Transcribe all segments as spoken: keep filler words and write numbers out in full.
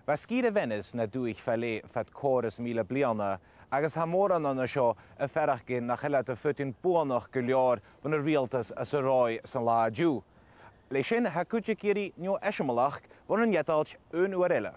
Bha sgìre Venice na dùthaich fa leth fad còrr is mìle bliadhna, agus tha mòran an seo a' faireachdainn nach eil iad a' faotainn buannachd gu leòr bhon an riaghaltas anns an Ròimh san latha an-diugh. Leis sin, tha cuid ag iarraidh neo-eisimeileachd bhon an Eadailt aon uair eile.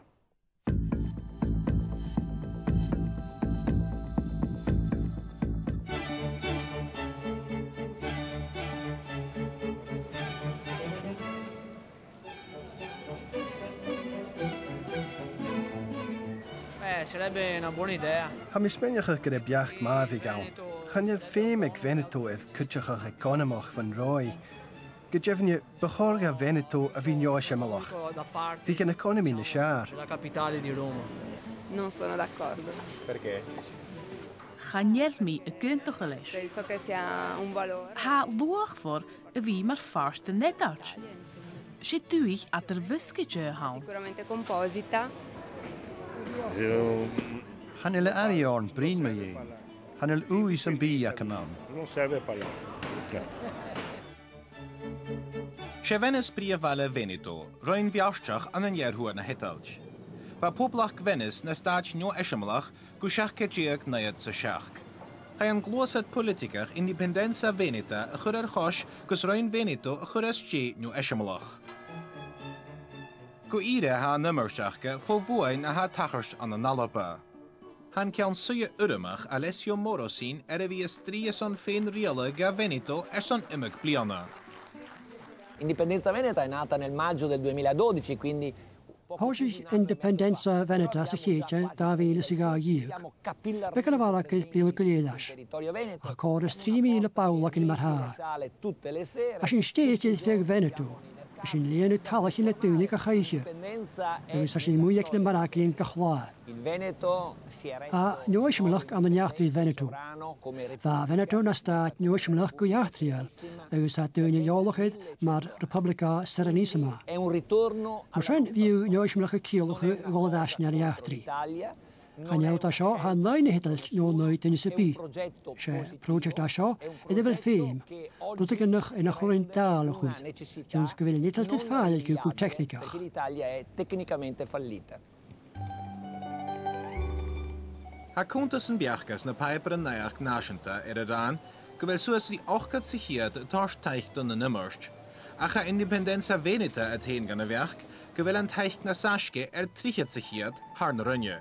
Beh, sarebbe una buona idea. Tha mi a' smaoineachadh gur e beachd math a bhiodh ann. Chan eil feum aig Veneto air cuideachadh eaconamach bhon Ròimh. Gu deimhinne, bu chòir do Veneto a bhith neo-eisimeileach. Bhiodh an eaconamaidh nas fheàrr. La capitale di Roma. Non sono d'accordo. Perché? Chan eil mi ag aontachadh leis. Penso che sia un valore. Tha e luachmhor a bhith mar phàirt den Eadailt. 'S e dùthaich eadar-mheasgaichte a th' ann. Sicuramente composita. Chan eil airidh oirnn bruidhinn mu dheidhinn. Chan eil ùidh sam bith agam ann. Non serve parlare. 'S e Venice prìomh-bhaile Veneto, roinn bheartach ann an iar-thuath na h-Eadailt. Bha Poblacht Venice na stàit neo-eisimeileach gu seachd ceud deug naochad 's a seachd. Chaidh an gluasad poilitigeach Indipendenza Veneta a chur air chois gus roinn Veneto a chur às dèidh neo-eisimeileach. Gu ìre tha an iomairt aca fo bhuainn a tha a' tachairt ann an Alba. Tha an ceann-suidhe urramach Alessio Morosini air a bhith a' strì airson fèin-riaghladh do Veneto airson iomadh bliadhna. Indipendenza Veneta è nata nel maggio del duemiladodici, quindi Thòisich Indipendenza Veneta sa Chèitean dà mhìle 's a dhà dheug. Beagan a bharrachd air bliadhna gu lèir leis. Ach còrr is trì mìle ball againn mar-thà. Tha sinn stèidhichte air feadh Veneto. Tha sinn a' lìonadh talaichean le daoine gach oidhche. Agus tha sinn a-muigh aig na margaidhean gach latha. Tha neo-eisimeileachd ann an eachdraidh Veneto. Bha Veneto na stàit neo-eisimeileach gu h-eachdraidheil, agus tha daoine eòlach air mar Repubblica Serenissima. Mar sin, bhiodh neo-eisimeileachd a' ciallachadh a dhol air ais nar n-eachdraidh. Chan eil e an seo, tha naoi na h-Eadailt no naoi duine sam bith. 'S e pròiseact a tha seo air a bheil feum, rudeigin nach, nach urrainn dàil a chur, a chionn 's gu bheil an Eadailt air fàileadh gu, gu teicnigeach. Tha cunntasan beachd anns na pàipearan-naidheachd nàiseanta air an rann gu bheil suas ri ochdad sa cheud a' toirt taic dhan an iomairt, ach tha Indipendenza Veneta a' tighinn dhan a' bheachd gu bheil an taic nas fhaisge air trithead sa cheud thar na roinne.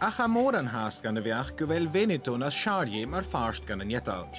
Ach tha mòran fhathast dhan a' bheachd gu bheil Veneto nas fheàrr dheth mar phàirt dhen Eadailt.